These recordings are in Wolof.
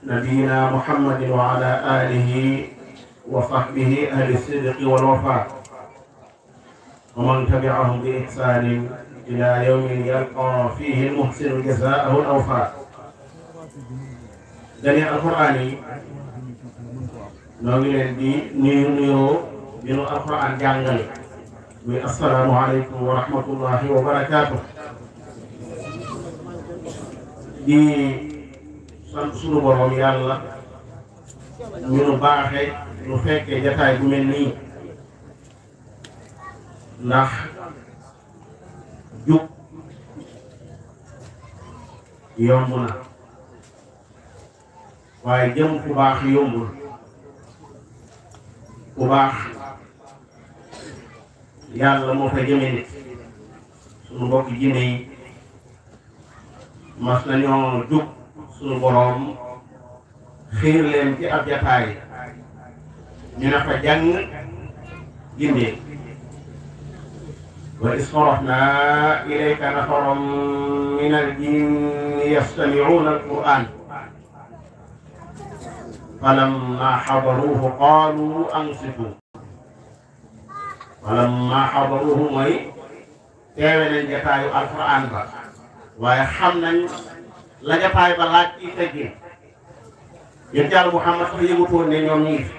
نبينا محمد وعلى آله وصحبه أهل الصدق والوفاء ومن تبعهم بإحسان إلى يوم يلقى فيه المحسن جزاءه الأوفاء. جميع القرآن نوغي دي نيو بنو القرآن جانغال السلام عليكم ورحمة الله وبركاته. di sant sunu borom yàlla ñu nu baaxee nu fekkee jataay bu mel nii ndax jub yomb na waaye jëm ku baax yombul. ku baax yàlla moo fa jëme nit. sunu mbokki jinne yi mas nañoo jub sunu boroom xiir leen ci ab jataay ñu ne fa jàng gindee wa iz sarafnaa ilayka nafaran min al-jinni yastami'uuna al-qur'aan falammaa hadaruuhu qaaluu ansituu. falammaa hadaruuhu mooy teewe nañ jataayu alqur'aan ba waaye xam nañ la jataay ba laaj ci teggin. yéen jàll Muhammad sax yëgutoon ne ñoom ñu ngi fi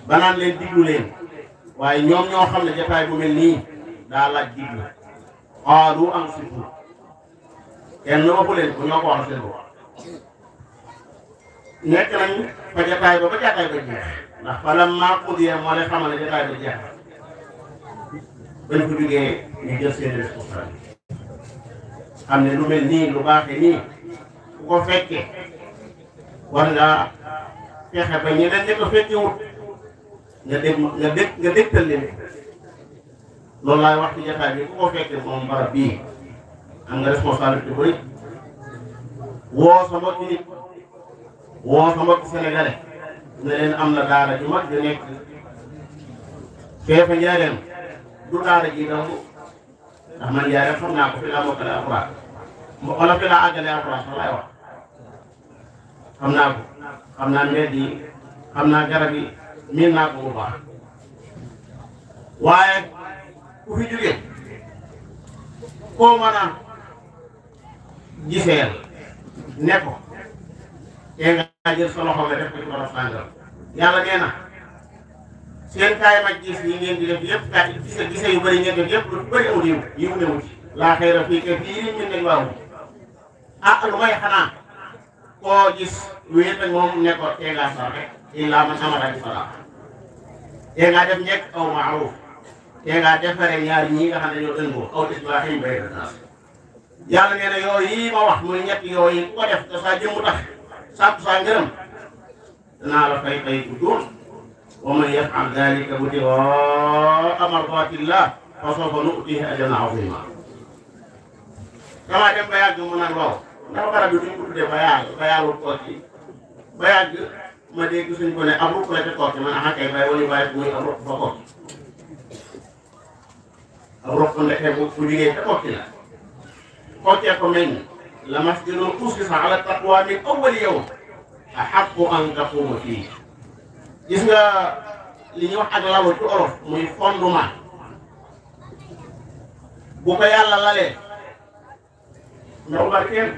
ba naan leen diglu leen waaye ñoom ñoo xam ne jataay bu mel nii daa laaj diglu. qaalu ansitu kenn waxu leen ko ñoo ko wax seen bopp. nekk nañ fa jataay ba jataay ba jeex ndax falammaa qudiya moo leen xamal ne jataay ba jeex bañ ko jógee ñu jël seen responsabilité. xam ne lu mel nii lu baaxee nii ku ko fekkee war ngaa fexe ba ñeneen ñi ko fekkewut nga dégtal leen. loolu laay wax ci jataay bi ku ko fekkee moom barab bii am nga responsabilité bu rëy. woo sa mbokki nit woo sa mbokki sénégalais ne leen am na daara ju mag ju nekk feefa njaareem du daara ji daw ndax man njaareem xam naa ko fi laa mokkale alxuraan wala fi laa àggale alxuraan sax laay wax. xam naa ko xam naa mbedd yi xam naa garab yi miin naa ko bu baax. waaye ku fi jógee koo mën a giseel ne ko te nga jël sa loxo nga def ko ci borom sàngal. yàlla nee na seen kaay ma gis yi ngeen di def yëpp kaay gise yu bëri ngeen def yëpp lu bëri amul yiw newu ci. laa xayra fii kasiirin min najwaahum lu may xanaa koo gis wéet ak moom ne ko tee ngaa sarxe illaa man amara bi salaax. tee ngaa def njëkk aw maaruf. tee ngaa defare ñaar ñii nga xam ne ñoo ëngoo aw islaahin bayna naas. yàlla nee na yooyu yi ma wax muy ñett yooyu ku ko def te saa jëmmu tax sàkku saa ngërëm danaa la fay fay bu duun. wa man yaf'al daalika ibtigaa'a mardaatillah fa sawfa nu'tiihi ajran aziimaa. damaa dem ba yàgg mu naan waaw ndax barab bi duñ ko tuddee ba yàllul Koki ba yàgg ma dégg suñ ko ne ab ruq la ca Koki man ah kay bay wala bàyyi muy ab ruq fa Koki. ab ruq ndeke bu jugee ca Koki la. Koki ko meññ la masjidun ussisa ala taqwa min awwali yawm ahaqqu an taquuma fiihi. gis nga li ñuy wax ak lalu ci olof muy fondement bu ko yàlla lalee. ndaw barkeel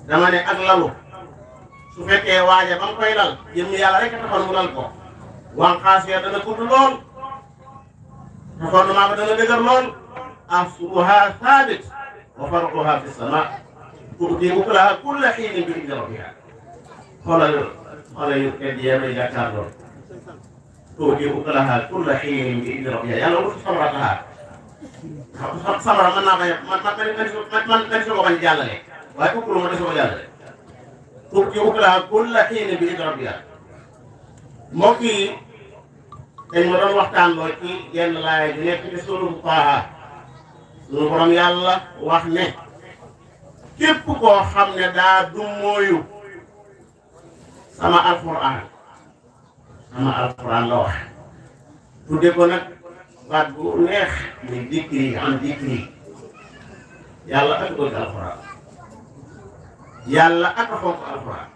dama ne ak lalu su fekkee waaja ba nga koy lal jëm yàlla rek a taxoon mu lal ko wànqaas ya dana gudd lool te fondement ba dana dëgër lool asluha thabit wa farquha fi sama tuuti ukulaha kulla xiinin bi idni rabbiha. xoolal yu tedd yi may jàkkaar lool tuuti ukulaha kulla xiinin bi idni rabbiha yàlla wutu samrataha. samara mën naa bañ a man soo ko bañ jàllale waaye ëpp lu ma des ko jàllale. pour que ukulaha kulla xiinin bi idni rabbiha. mbokk yi dañ ma doon waxtaan loo ci yenn laay bi nekk ci suuratu Taaha. sunu borom yàlla wax ne képp koo xam ne daa du mooyu sama alquran la wax tudde ko nag baat bu neex muy dikri an dikri yàlla ak bëgg alquran yàlla ak a fonk alxuraan